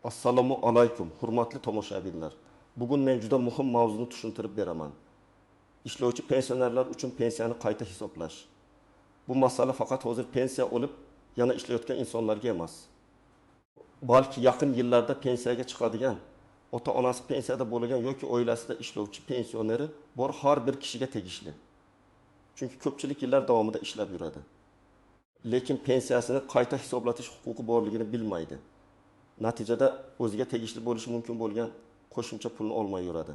Assalomu alaykum, hurmatli tomoshabinlar. Bugun men juda muhim mavzuni tushuntirib beraman. Ishlovchi pensionerlar uchun pensiyani qayta hisoblash. Bu masala faqat hozir pensiya olib, yana ishlayotgan insonlarga emas, balki yaqin yillarda pensiyaga chiqadigan, ota-onasi pensiyada bo'lgan yoki oilasida ishlovchi pensioneri bor har bir kishiga tegishli. Chunki ko'pchilik yillar davomida ishlab yuradi. Lekin pensiyasini qayta hisoblatish huquqi borligini bilmaydi. Natijada o'ziga tegishli bo'lishi mumkin bo'lgan qo'shimcha pulni olmay yuradi.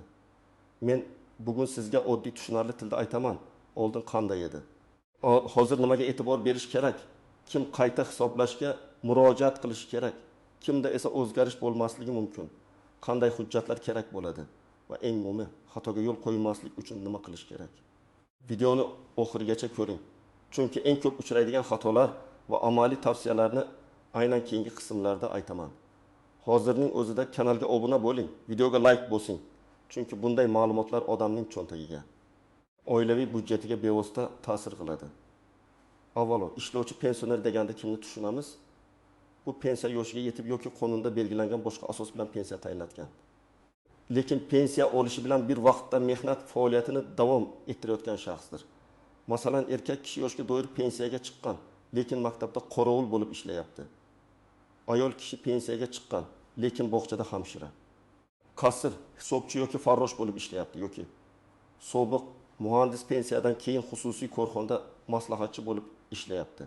Men bugun sizga oddiy tushunarli tilda aytaman, oldin qanday edi? Hozir nimaga e'tibor berish kerak? Kim qayta hisoblashga murojaat qilishi kerak? Kimda esa o'zgarish bo'lmasligi mumkin? Qanday hujjatlar kerak bo'ladi? Va eng muhimi, xatoga yo'l qo'ymaslik uchun nima qilish kerak? Videoni oxirigacha ko'ring. Chunki eng ko'p uchraydigan xatolar va amaliy tavsiyalarni aynan keyingi qismlarda aytaman. Hozirning o'zida kanalga obuna bo'ling, videoga like bosing. Chunki bunday ma'lumotlar odamning cho'ntagiga, oilaviy byudjetiga bevosita ta'sir qiladi. Avvalo, ishlovchi pensioner deganda kimni tushunamiz? Bu pensiya yoshiga yetib yoki qonunda belgilangan boshqa asos bilan pensiya tayinlatgan. Lekin pensiya olishi bilan bir vaqtda mehnat faoliyatini davom ettirayotgan shaxsdir. Masalan, erkak kishi yoshga doir pensiyaga chiqqan, lekin maktabda qorovul bo'lib ishlayapti. Ayol kishi pensiyaga chiqqan, lekin bog'chada hamshira. Kassir, hisobchi yoki farrosh bo'lib ishlayapti yoki sobiq muhandis pensiyadan keyin xususiy korxonada maslahatchi bo'lib ishlayapti.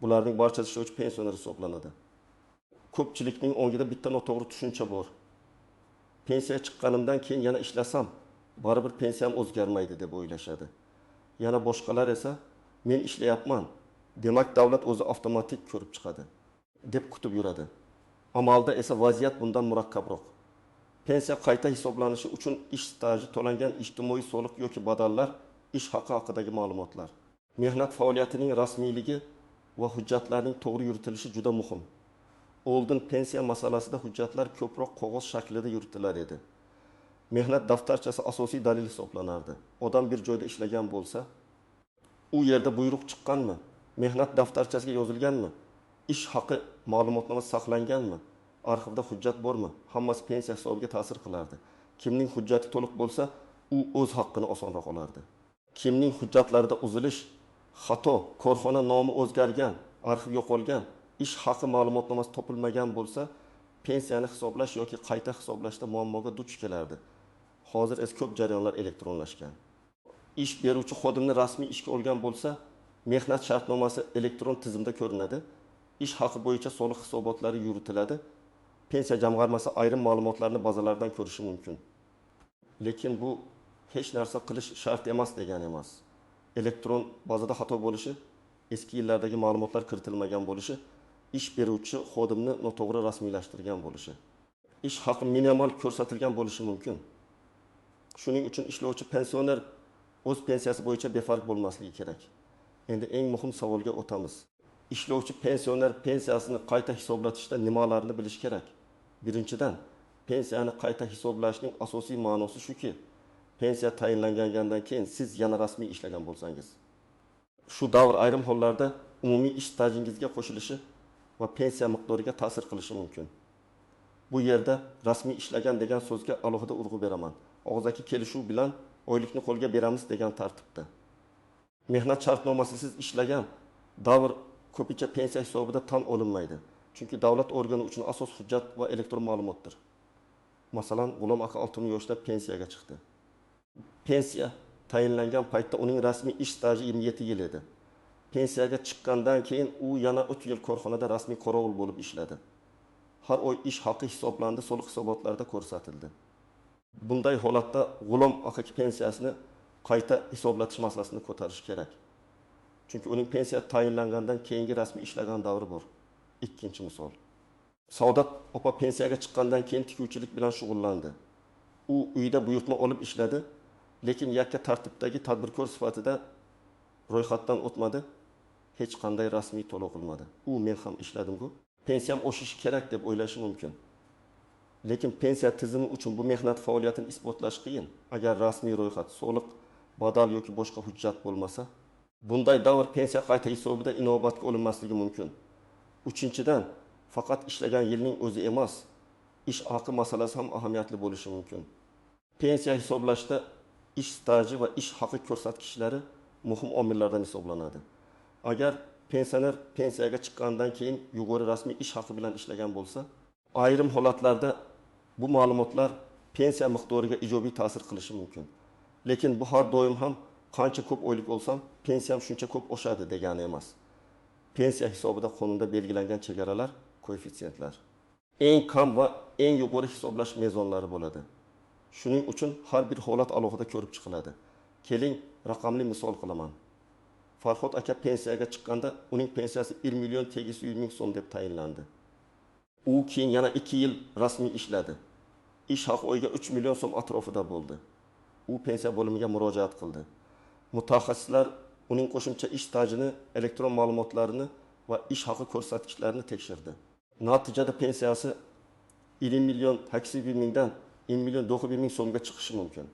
Bularning barchasi ishlovchi pensioner hisoblanadi. Ko'pchilikning ongida bitta noto'g'ri tushuncha bor. Pensiya chiqqanimdan keyin yana ishlasam, baribir pensiyam o'zgarmaydi deb o'ylashadi. Yana boshqalar esa men ishlayapman, demak davlat o'zi avtomatik ko'rib chiqadi deb kutib yuradi. Amalda esa vaziyat bundan murakkabroq. Pensiya qayta hisoblanishi uchun ish staji, to'langan ijtimoiy soliq yoki badallar, ish haqi haqidagi ma'lumotlar, mehnat faoliyatining rasmiyligi va hujjatlarning to'g'ri yuritilishi juda muhim. Oldin pensiya masalasida hujjatlar ko'proq qog'oz shaklida yuritilar edi. Mehnat daftarchasi asosiy dalil hisoblanardi. Odam bir joyda ishlagan bo'lsa, u yerda buyruq chiqqanmi, mehnat daftarchasiga yozilganmi, ish haqi ma'lumotnomasi saqlanganmi, arxivda hujjat bormi, hammasi pensiya hisobiga ta'sir qilardi. Kimning hujjati to'liq bo'lsa, u o'z haqqini osonroq olardi. Kimning hujjatlarida uzilish, xato, korxona nomi o'zgargan, arxiv yo'qolgan, ish haqi ma'lumotnomasi topilmagan bo'lsa, pensiyani hisoblash yoki qayta hisoblashda muammoga duch kelardi. Hozir esa ko'p jarayonlar elektronlashgan. Ish beruvchi xodimni rasmiy ishga olgan bo'lsa, mehnat shartnomasi elektron tizimda ko'rinadi. Ish haqi bo'yicha soliq hisobotlari yuritiladi. Pensiya jamg'armasi ayrim ma'lumotlarni bazalardan ko'rishi mumkin. Lekin bu hech narsa qilish shart emas degani emas. Elektron bazada xato bo'lishi, eski yillardagi ma'lumotlar kiritilmagan bo'lishi, ish beruvchi xodimni noto'g'ri rasmiylashtirgan bo'lishi, ish haqi minimal ko'rsatilgan bo'lishi mumkin. Shuning uchun ishlovchi pensioner o'z pensiyasi bo'yicha befarq bo'lmasligi kerak. Endi eng muhim savolga o'tamiz. Ishlovchi pensioner pensiyasini qayta hisoblatishda nimalarni bilish kerak? Birinchidan, pensiyani qayta hisoblashning asosiy ma'nosi shuki, pensiya tayinlangandan keyin siz yana rasmiy ishlagan bo'lsangiz, shu davr ayrim hollarda umumiy ish stajingizga qo'shilishi va pensiya miqdoriga ta'sir qilishi mumkin. Bu yerda rasmiy ishlagan degan so'zga alohida urg'u beraman. Og'zaki kelishuv bilan oylikni qo'lga beramiz degan tartibda. Mehnat shartnomasisiz ishlagan davr ko'pincha pensiya hisobida tan olinmaydi. Chunki davlat organi uchun asos hujjat va elektron ma'lumotdir. Masalan, G'ulom aka 60 yoshda pensiyaga chiqdi. Pensiya tayinlangan paytda uning rasmiy ish staji 27 yil edi. Pensiyaga chiqqandan keyin u yana 3 yil korxonada rasmiy qorovul bo'lib ishladi. Har oy ish haqi hisoblandi, soliq hisobotlarida ko'rsatildi. Bunday holatda G'ulom aka pensiyasini qayta hisoblatish masalasini ko'tarish kerak. Chunki uning pensiya tayinlangandan keyingi rasmiy ishlagan davri bor. Ikkinchi misol. Saodat opa pensiyaga chiqqandan keyin tikuvchilik bilan shug'ullandi. U uyda buyurtma olib ishladi, lekin yakka tartibdagi tadbirkor sifatida ro'yxatdan o'tmadi, hech qanday rasmiy to'lov qilmadi. U men ham ishladim-ku, pensiyam oshishi kerak deb o'ylashi mumkin. Lekin pensiya tizimi uchun bu mehnat faoliyatini isbotlash qiyin. Agar rasmiy ro'yxat, soliq, badal yoki boshqa hujjat bo'lmasa, bunday davr pensiya qayta hisobida inobatga olinmasligi mumkin. Uchinchidan, faqat ishlagan yilning o'zi emas, Ish haqi masalasi ham ahamiyatli bo'lishi mumkin. Pensiya hisoblashda ish staji va ish haqi ko'rsatkichlari muhim omillardan hisoblanadi. Agar pensioner pensiyaga chiqqanidan keyin yuqori rasmiy ish haqi bilan ishlagan bo'lsa, ayrim holatlarda bu ma'lumotlar pensiya miqdoriga ijobiy ta'sir qilishi mumkin. Lekin bu har doim ham qancha ko'p oylik olsam, pensiyam shuncha ko'p oshadi degani emas. Pensiya hisobida qonunda belgilangan chegaralar, koeffitsiyentlar. Eng kam va eng yuqori hisoblash mezonlari bo'ladi. Shuning uchun har bir holat alohida ko'rib chiqiladi. Keling, raqamli misol qilaman. Farhod aka pensiyaga chiqqanda uning pensiyasi 1 million 800 ming so'm deb tayinlandi. U keyin yana 2 yil rasmiy ishladi. Ish haqi oyiga 3 million so'm atrofida bo'ldi. U pensiya bo'limiga murojaat qildi. Mutaxassislar uning qo'shimcha ish stajini, elektron ma'lumotlarini va ish haqi ko'rsatkichlarini tekshirdi. Natijada pensiyasi 1 million 800 mingdan 1 million 900 ming so'mga chiqishi mumkin.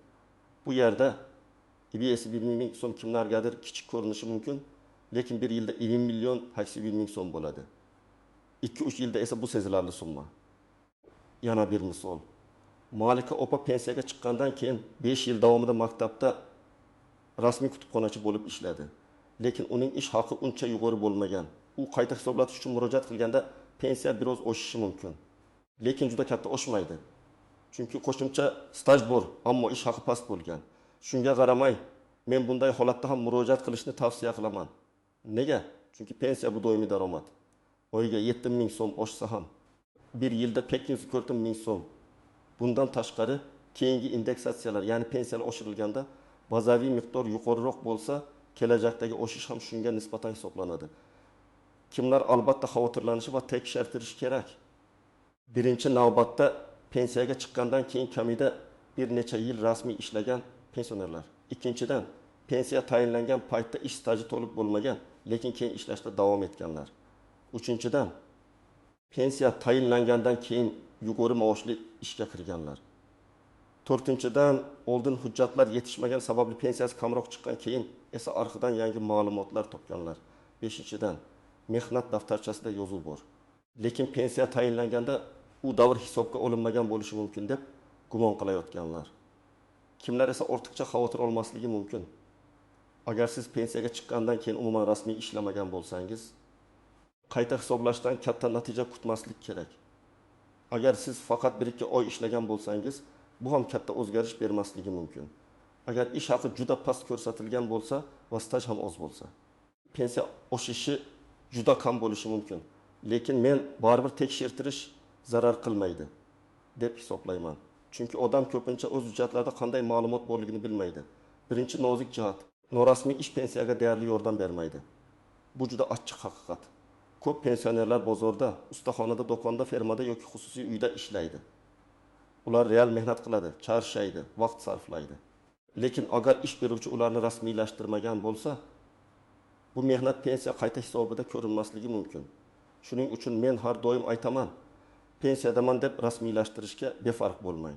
Bu yerda 1 ming so'm kimlargadir kichik ko'rinishi mumkin, lekin bir yilda 1 million 800 ming so'm bo'ladi. 2-3 yilda esa bu sezilarli summa. Yana bir misol. Malika opa pensiyaga chiqqandan keyin 5 yil davomida maktabda rasmiy kutubxonachi bo'lib ishladi. Lekin uning ish haqi uncha yuqori bo'lmagan. U qayta hisoblatish uchun murojaat qilganda pensiya biroz oshishi mumkin. Lekin juda katta oshmaydi. Chunki qo'shimcha staj bor, ammo ish haqi past bo'lgan. Shunga qaramay, men bunday holatda ham murojaat qilishni tavsiya qilaman. Nega? Chunki pensiya bu doimiy daromad. Oyiga 7 ming so'm oshsa ham, bir yilda 4 ming so'm. Bundan tashqari, keyingi indeksatsiyalar, ya'ni pensiyalar oshirilganda bazaviy miqdor yuqoriroq bo'lsa, kelajakdagi oshish ham shunga nisbatan hisoblanadi. Kimlar albatta xavotirlanishi va tekshirtirishi kerak? Birinchi navbatda pensiyaga chiqqandan keyin kamida bir necha yil rasmiy ishlagan pensionerlar. Ikkinchidan, pensiya tayinlangan paytda ish staji to'liq bo'lmagan, lekin keyin ishlashda davom etganlar. Uchinchidan, pensiya tayinlangandan keyin yuqori maoshli ishga kirganlar. To'rtinchidan, oldin hujjatlar yetishmagan sababli pensiyasi kamroq chiqqan, keyin esa arxidan yangi ma'lumotlar topganlar. Beshinchidan, mehnat daftarchasida yozuv bor, lekin pensiya tayinlanganda u davr hisobga olinmagan bo'lishi mumkin deb gumon qilayotganlar. Kimlar esa ortiqcha xavotir olmasligi mumkin? Agar siz pensiyaga chiqqandan keyin umuman rasmiy ishlamagan bo'lsangiz, qayta hisoblashdan katta natija kutmaslik kerak. Agar siz faqat 1-2 oy ishlagan bo'lsangiz, bu ham katta o'zgarish bermasligi mumkin. Agar ish haqi juda past ko'rsatilgan bo'lsa va staj ham oz bo'lsa, pensiya oshishi juda kam bo'lishi mumkin. Lekin men baribir tekshirtirish zarar qilmaydi deb hisoblayman. Chunki odam ko'pincha o'z hujjatlarida qanday ma'lumot borligini bilmaydi. Birinchi nozik jihat: norasmiy ish pensiyaga deyarli yordam bermaydi. Bu juda achchiq haqiqat. Ko'p pensionerlar bozorda, ustaxonada, do'konda, fermada yoki xususiy uyda ishlaydi. Ular real mehnat qiladi, charchaydi, vaqt sarflaydi. Lekin agar ish beruvchi ularni rasmiylashtirmagan bo'lsa, bu mehnat pensiya qayta hisobida ko'rinmasligi mumkin. Shuning uchun men har doim aytaman: pensiyadaman deb rasmiylashtirishga befarq bo'lmang.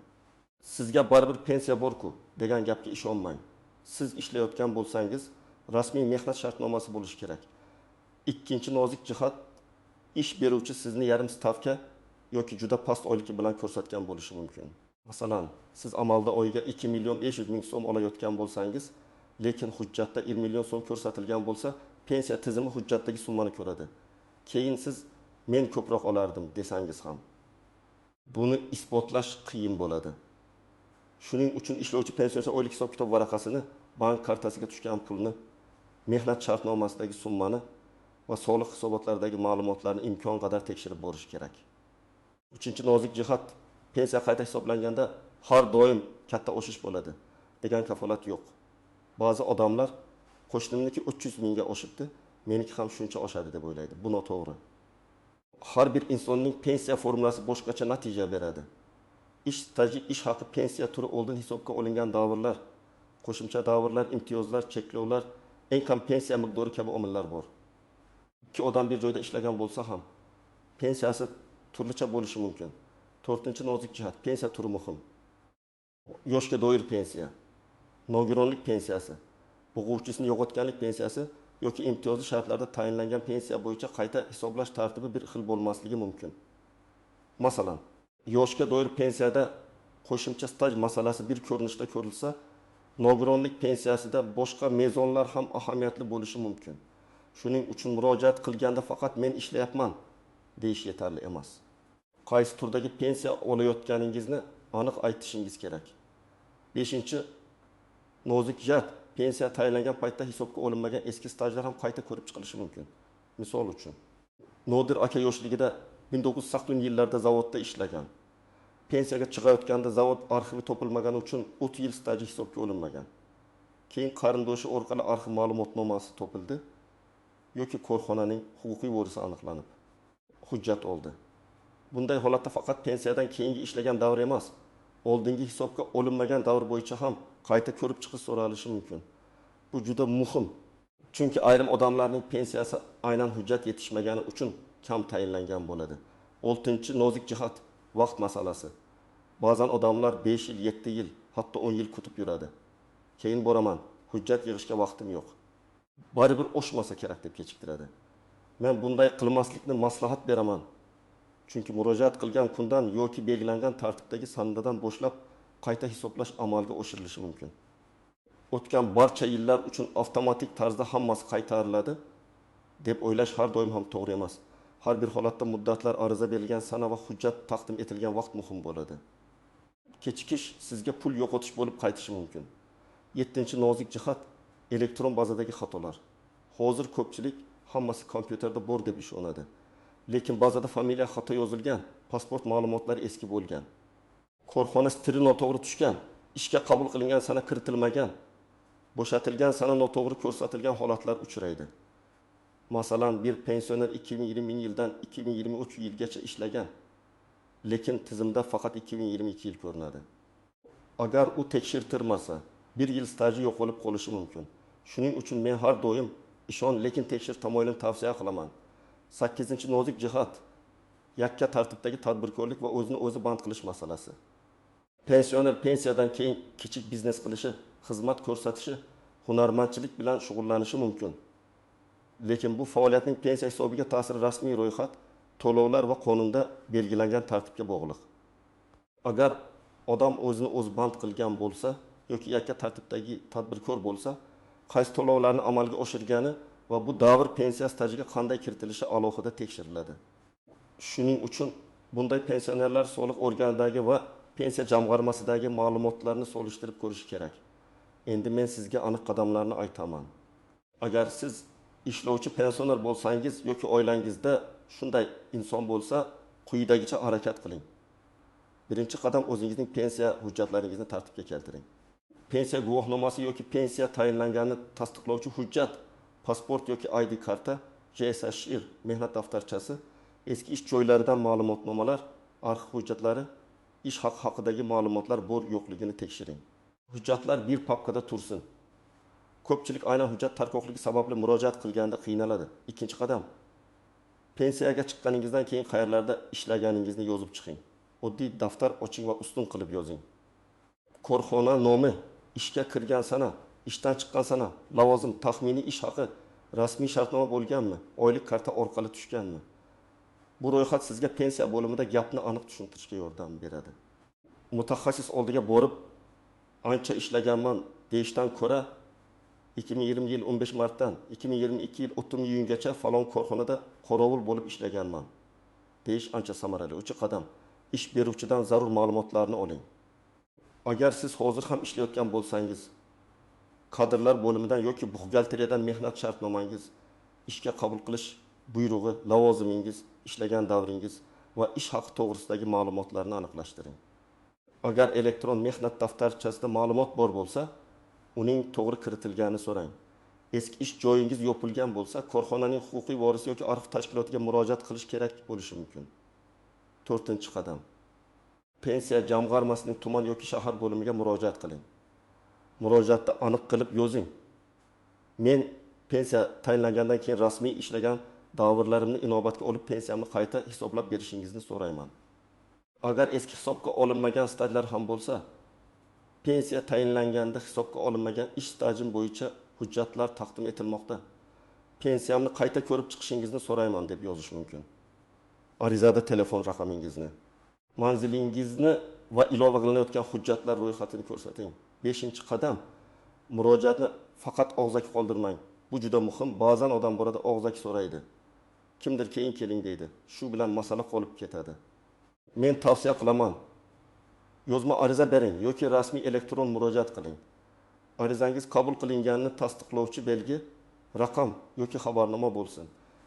Sizga baribir pensiya bor-ku degan gapga ishonmang. Siz ishlayotgan bo'lsangiz, rasmiy mehnat shartnomasi bo'lishi kerak. Ikkinchi nozik jihat: ish beruvchi sizni yarim stavka yoki juda past oylik bilan ko'rsatgan bo'lishi mumkin. Masalan, siz amalda oyiga 2 million 500 ming so'm olayotgan bo'lsangiz, lekin hujjatda 1 million so'm ko'rsatilgan bo'lsa, pensiya tizimi hujjatdagi summani ko'radi. Keyin siz "Men ko'proq olardim" desangiz ham, buni isbotlash qiyin bo'ladi. Shuning uchun ishlovchi pensioner oylik hisob kitob varaqasini, bank kartasiga tushgan pulni, mehnat shartnomasidagi summani va soliq hisobotlaridagi ma'lumotlarni imkon qadar tekshirib borish kerak. Uchinchi nozik jihat: pensiya qayta hisoblanganda har doim katta oshish bo'ladi degan kafolat yo'q. Ba'zi odamlar "Qo'shnimniki 300 mingga oshibdi, meniki ham shuncha oshadi" deb o'ylaydi. Bu noto'g'ri. Har bir insonning pensiya formulasi boshqacha natija beradi. Ish staji, ish haqi, pensiya turi, oldin hisobga olingan davrlar, qo'shimcha davrlar, imtiyozlar, cheklovlar, eng kam pensiya miqdori kabi omillar bor. Ikki odam bir joyda ishlagan bo'lsa ham, pensiyasi turlicha bo'lishi mumkin. To'rtinchi nozik jihat: pensiya turi muhim. Yoshga doir pensiya, nogironlik pensiyasi, bo'g'uvchisini yo'qotganlik pensiyasi yoki imtiyozli shartlarda tayinlangan pensiya bo'yicha qayta hisoblash tartibi bir xil bo'lmasligi mumkin. Masalan, Yoshga doir pensiyada qo'shimcha staj masalasi bir ko'rinishda ko'rilsa, nogironlik pensiyasida boshqa mezonlar ham ahamiyatli bo'lishi mumkin. Shuning uchun murojaat qilganda faqat men ishlayapman, deyish yetarli emas. Qaysi turdagi pensiya olayotganingizni aniq aytishingiz kerak. Beshinchi nozik jihat, pensiya tayinlangan paytda hisobga olinmagan eski stajlar ham qayta ko'rib chiqilishi mumkin. Misol uchun, Nodir aka yoshligida 1980 yillarda zavodda ishlagan. Pensiyaga chiqayotganda zavod arxivi topilmagani uchun 30 yil staji hisobga olinmagan. Keyin qarindoshi orqali arxiv ma'lumotnomasi topildi yoki korxonaning huquqiy vorisi aniqlanib hujjat oldi. Bunday holatda faqat pensiyadan keyingi ishlagan davr emas, oldingi hisobga olinmagan davr bo'yicha ham qayta ko'rib chiqish so'ralishi mumkin. Bu juda muhim. Chunki ayrim odamlarning pensiyasi aynan hujjat yetishmagani uchun kam tayinlangan bo'ladi. Oltinchi nozik jihat, vaqt masalasi. Ba'zan odamlar 5 yil, 7 yil, hatto 10 yil kutib yuradi. Keyin boraman, hujjat yig'ishga vaqtim yo'q. Baribir oshmasa kerak deb kechiktiradi. Men bunday qilmaslikni maslahat beraman. Chunki murojaat qilgan kundan yoki belgilangan tartibdagi sanadan boshlab qayta hisoblash amalga oshirilishi mumkin. O'tgan barcha yillar uchun avtomatik tarzda hammasi qaytariladi deb o'ylash har doim ham to'g'ri emas. Har bir holatda muddatlar, ariza berilgan sana va hujjat taqdim etilgan vaqt muhim bo'ladi. Kechikish sizga pul yo'qotish bo'lib qaytishi mumkin. Yettinchi nozik jihat, elektron bazadagi xatolar. Hozir ko'pchilik hammasi kompyuterda bor deb ishonadi. Lekin bazada familiya xato yozilgan, pasport ma'lumotlari eski bo'lgan. Korxona stili noto'g'ri tushgan, ishga qabul qilingan sana kiritilmagan, bo'shatilgan sana noto'g'ri ko'rsatilgan holatlar uchraydi. Masalan, bir pensioner 2020 yildan 2023 yilgacha ishlagan, lekin tizimda faqat 2022 yil ko'rinadi. Agar u tekshirtirmasa, bir yil staji yo'qolib qolishi mumkin. Shuning uchun men har doim ishon, lekin tekshir tamoyilini tavsiya qilaman. Sakkizinchi nozik jihat, yakka tartibdagi tadbirkorlik va o'zini o'zi band qilish masalasi. Pensioner pensiyadan keyin kichik biznes qilishi, xizmat ko'rsatishi, hunarmandchilik bilan shug'ullanishi mumkin. Lekin bu faoliyatning pensiya hisobiga ta'siri rasmiy ro'yxat, to'lovlar va qonunda belgilangan tartibga bog'liq. Agar odam o'zini o'zi band qilgan bo'lsa yoki yakka tartibdagi tadbirkor bo'lsa, qaysi to'lovlarni amalga oshirgani va bu davr pensiya stajiga qanday kiritilishi alohida tekshiriladi. Shuning uchun bunday pensionerlar soliq organidagi va pensiya jamg'armasidagi ma'lumotlarni solishtirib ko'rishi kerak. Endi men sizga aniq qadamlarni aytaman. Agar siz ishlovchi pensioner bo'lsangiz yoki oilangizda shunday inson bo'lsa, quyidagicha harakat qiling. Birinchi qadam, o'zingizning pensiya hujjatlaringizni tartibga keltiring. Pensiya guvohnomasi yoki pensiya tayinlanganini tasdiqlovchi hujjat, pasport yoki ID karta, JSHR mehnat daftarchasi, eski ish joylaridan ma'lumotnomalar, arxiv hujjatlari, ish haqi haqidagi ma'lumotlar bor yo'qligini tekshiring. Hujjatlar bir papkada tursin. Ko'pchilik aynan hujjat tarqoqligi sababli murojaat qilganda qiynaladi. Ikkinchi qadam, pensiyaga chiqqaningizdan keyin qayerlarda ishlaganingizni yozib chiqing. Oddiy daftar oching va ustun qilib yozing. Korxona nomi, ishga kirgan sana, ishdan chiqqan sana, lavozim, taxminiy ish haqi, rasmiy shartnoma bo'lganmi, oylik karta orqali tushganmi? Bu ro'yxat sizga pensiya bo'limida gapni aniq tushuntirishga yordam beradi. Mutaxassis oldiga borib ancha ishlaganman deyishdan ko'ra 2020 yil 15 martdan 2022 yil 30 iyungacha falon korxonada qorovul bo'lib ishlaganman deyish ancha samarali. Uchinchi qadam, ish beruvchidan zarur ma'lumotlarni oling. Agar siz hozir ham ishlayotgan bo'lsangiz, kadrlar bo'limidan yoki buxgalteriyadan mehnat shartnomangiz, ishga qabul qilish buyrug'i, lavozimingiz, ishlagan davringiz va ish haqi to'g'risidagi ma'lumotlarni aniqlashtiring. Agar elektron mehnat daftarchasida ma'lumot bor bo'lsa, uning to'g'ri kiritilganini so'rang. Eski ish joyingiz yopilgan bo'lsa, korxonaning huquqiy vorisi yoki arxiv tashkilotiga murojaat qilish kerak bo'lishi mumkin. To'rtinchi qadam, pensiya jamg'armasining tuman yoki shahar bo'limiga murojaat qiling. Murojaatda aniq qilib yozing: men pensiya tayinlangandan keyin rasmiy ishlagan davrlarimni inobatga olib pensiyamni qayta hisoblab berishingizni so'rayman. Agar eski hisobga olinmagan stajlar ham bo'lsa, pensiya tayinlanganda hisobga olinmagan ish stajim bo'yicha hujjatlar taqdim etilmoqda, pensiyamni qayta ko'rib chiqishingizni so'rayman deb yozish mumkin. Arizada telefon raqamingizni, Manzilingizni va ilova qilinayotgan hujjatlar ro'yxatini ko'rsating. Beshinchi qadam: murojaatni faqat og'zaki qoldirmang. Bu juda muhim. Ba'zan odam boradi, og'zaki so'raydi. Kimdir keyin keling deydi. Shu bilan masala qolib ketadi. Men tavsiya qilaman: yozma ariza bering yoki rasmiy elektron murojaat qiling. Arizangiz qabul qilinganini tasdiqlovchi belgi, raqam yoki xabarnoma bo'lsin.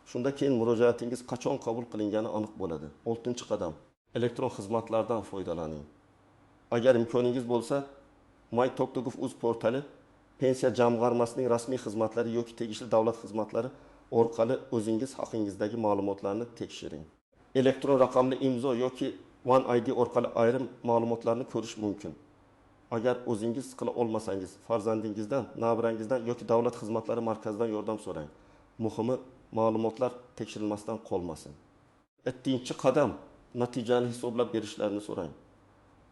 Shunda keyin murojaatingiz qachon qabul qilingani aniq bo'ladi. Oltinchi qadam: elektron xizmatlardan foydalaning. Agar imkoningiz bo'lsa, my.gov.uz portali, Pensiya jamg'armasining rasmiy xizmatlari yoki tegishli davlat xizmatlari orqali o'zingiz haqingizdagi ma'lumotlarni tekshiring. Elektron raqamli imzo yoki One ID orqali ayrim ma'lumotlarni ko'rish mumkin. Agar o'zingiz qila olmasangiz, farzandingizdan, nabirangizdan yoki davlat xizmatlari markazidan yordam so'rang. Muhimi, ma'lumotlar tekshirilmasdan qolmasin. Yettinchi qadam: natijani hisoblab berishlarini so'rang.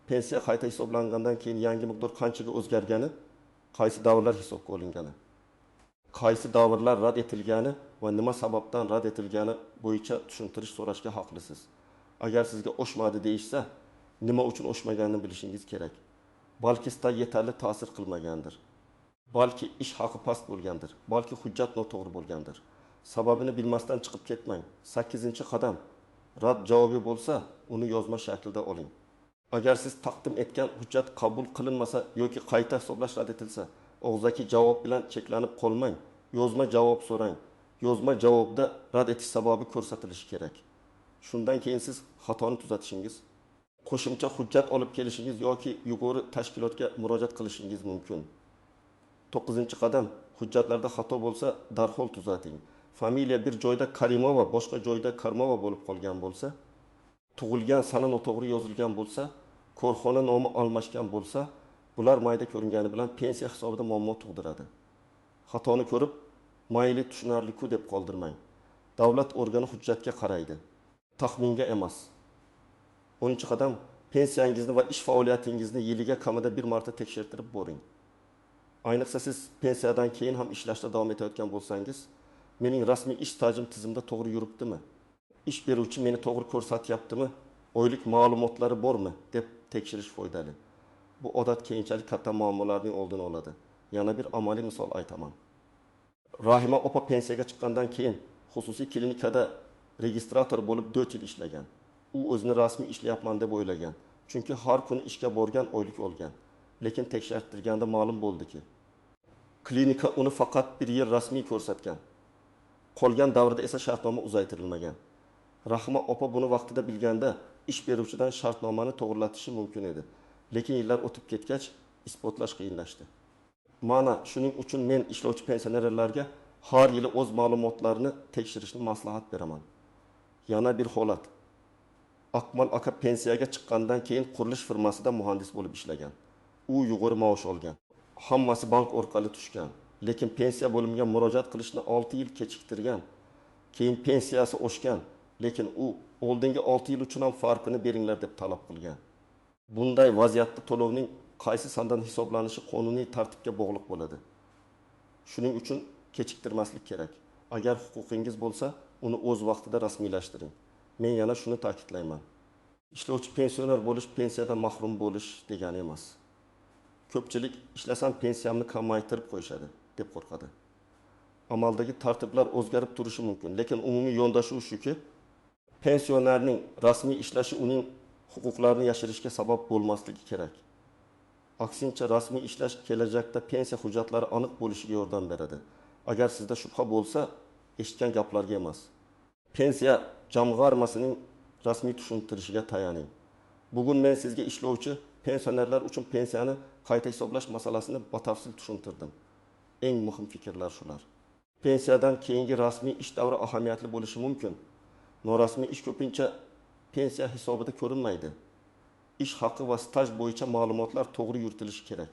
Pensiya qayta hisoblangandan keyin yangi miqdor qanchaga o'zgargani, qaysi davrlar hisobga olingani, qaysi davrlar rad etilgani va nima sababdan rad etilgani bo'yicha tushuntirish so'rashga haqlisiz. Agar sizga oshmadi deyishsa, nima uchun oshmaganini bilishingiz kerak. Balki staj yetarli ta'sir qilmagandir. Balki ish haqi past bo'lgandir. Balki hujjat noto'g'ri bo'lgandir. Sababini bilmasdan chiqib ketmang. Sakkizinchi qadam: rad javobi bo'lsa, uni yozma shaklda oling. Agar siz taqdim etgan hujjat qabul qilinmasa yoki qayta hisoblash rad etilsa, og'zaki javob bilan cheklanib qolmang. Yozma javob so'rang. Yozma javobda rad etish sababi ko'rsatilishi kerak. Shundan keyin siz xatoni tuzatishingiz, qo'shimcha hujjat olib kelishingiz yoki yuqori tashkilotga murojaat qilishingiz mumkin. To'qqizinchi qadam: hujjatlarda xato bo'lsa, darhol tuzating. Familiya bir joyda Karimova, boshqa joyda Karmova bo'lib qolgan bo'lsa, tug'ilgan sana noto'g'ri yozilgan bo'lsa, korxona nomi almashgan bo'lsa, bular mayda ko'ringani bilan pensiya hisobida muammo tug'diradi. Xatoni ko'rib, mayli, tushunarli-ku deb qoldirmang. Davlat organi hujjatga qaraydi, taxminga emas. 10 qadam: pensiyangizni va ish faoliyatingizni yiliga kamida bir marta tekshirtirib boring. Ayniqsa siz pensiyadan keyin ham ishlashda davom etayotgan bo'lsangiz, mening rasmiy ish stajim tizimda to'g'ri yuribdimi? Ish beruvchi meni to'g'ri ko'rsatyaptimi? Oylik ma'lumotlari bormi deb tekshirish foydali. Bu odat keyinchalik katta muammolarning oldini oladi. Yana bir amaliy misol aytaman. Rahima opa pensiyaga chiqqandan keyin xususiy klinikada registrator bo'lib 4 yil ishlagan. U o'zini rasmiy ishlayapman deb o'ylagan. Chunki har kuni ishga borgan, oylik olgan. Lekin tekshirtirganda ma'lum bo'ldiki, klinika uni faqat bir yil rasmiy ko'rsatgan. Qolgan davrda esa shartnoma uzaytirilmagan. Rahima opa buni vaqtida bilganda ish beruvchidan shartnomani to'g'rilatishi mumkin edi. Lekin yillar o'tib ketgach, isbotlash qiyinlashdi. Mana shuning uchun men ishlovchi pensionerlarga har yili o'z ma'lumotlarini tekshirishni maslahat beraman. Yana bir holat. Akmal aka pensiyaga chiqqandan keyin qurilish firmasida muhandis bo'lib ishlagan. U yuqori maosh olgan. Hammasi bank orqali tushgan. Lekin pensiya bo'limiga murojaat qilishni 6 yil kechiktirgan. Keyin pensiyasi oshgan, lekin u oldingi 6 yil uchun ham farqini beringlar deb talab qilgan. Bunday vaziyatda to'lovning qaysi sandan hisoblanishi qonuniy tartibga bog'liq bo'ladi. Shuning uchun kechiktirmaslik kerak. Agar huquqingiz bo'lsa, uni o'z vaqtida rasmiylashtiring. Men yana shuni ta'kidlayman. Ishlovchi pensioner bo'lish pensiyadan mahrum bo'lish degani emas. Ko'pchilik ishlasam pensiyamni kamaytirib qo'yishadi deb qo'rqadi. Amaldagi tartiblar o'zgarib turishi mumkin, lekin umumiy yondashuv shuki, pensionerning rasmiy ishlashi uning huquqlarini yashirishga sabab bo'lmasligi kerak. Aksincha, rasmiy ishlash kelajakda pensiya hujjatlari aniq bo'lishiga yordam beradi. Agar sizda shubha bo'lsa, eshitgan gaplarga emas, Pensiya jamg'armasining rasmiy tushuntirishiga tayaning. Bugun men sizga ishlovchi pensionerlar uchun pensiyani qayta hisoblash masalasini batafsil tushuntirdim. Eng muhim fikrlar shular. Pensiyadan keyingi rasmiy ish davri ahamiyatli bo'lishi mumkin. Norasmiy ish ko'pincha pensiya hisobida ko'rinmaydi. Ish haqi va staj bo'yicha ma'lumotlar to'g'ri yuritilishi kerak.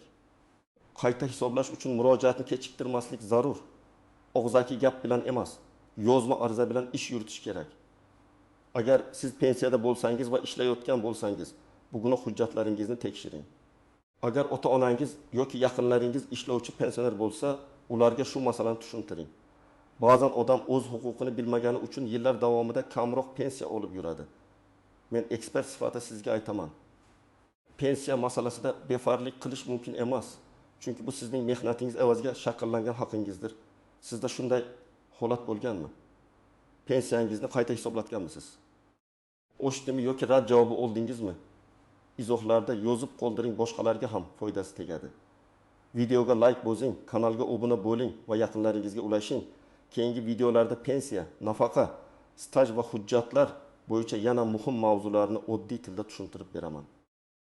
Qayta hisoblash uchun murojaatni kechiktirmaslik zarur. Og'zaki gap bilan emas, yozma ariza bilan ish yuritish kerak. Agar siz pensiyada bo'lsangiz va ishlayotgan bo'lsangiz, bugun hujjatlaringizni tekshiring. Agar ota-onangiz yoki yaqinlaringiz ishlovchi pensioner bo'lsa, ularga shu masalani tushuntiring. Ba'zan odam o'z huquqini bilmagani uchun yillar davomida kamroq pensiya olib yuradi. Men ekspert sifatida sizga aytaman. Pensiya masalasida befarqlik qilish mumkin emas. Chunki bu sizning mehnatingiz evaziga shakllangan haqingizdir. Sizda shunday holat bo'lganmi? Pensiyangizni qayta hisoblatganmisiz? Oshdimi yoki rad javobi oldingizmi? Izohlarda yozib qoldiring, boshqalarga ham foydasi tegadi. Videoga like bosing, kanalga obuna bo'ling va yaqinlaringizga ulashing. Keyingi videolarda pensiya, nafaqa, staj va hujjatlar bo'yicha yana muhim mavzularni oddiy tilda tushuntirib beraman.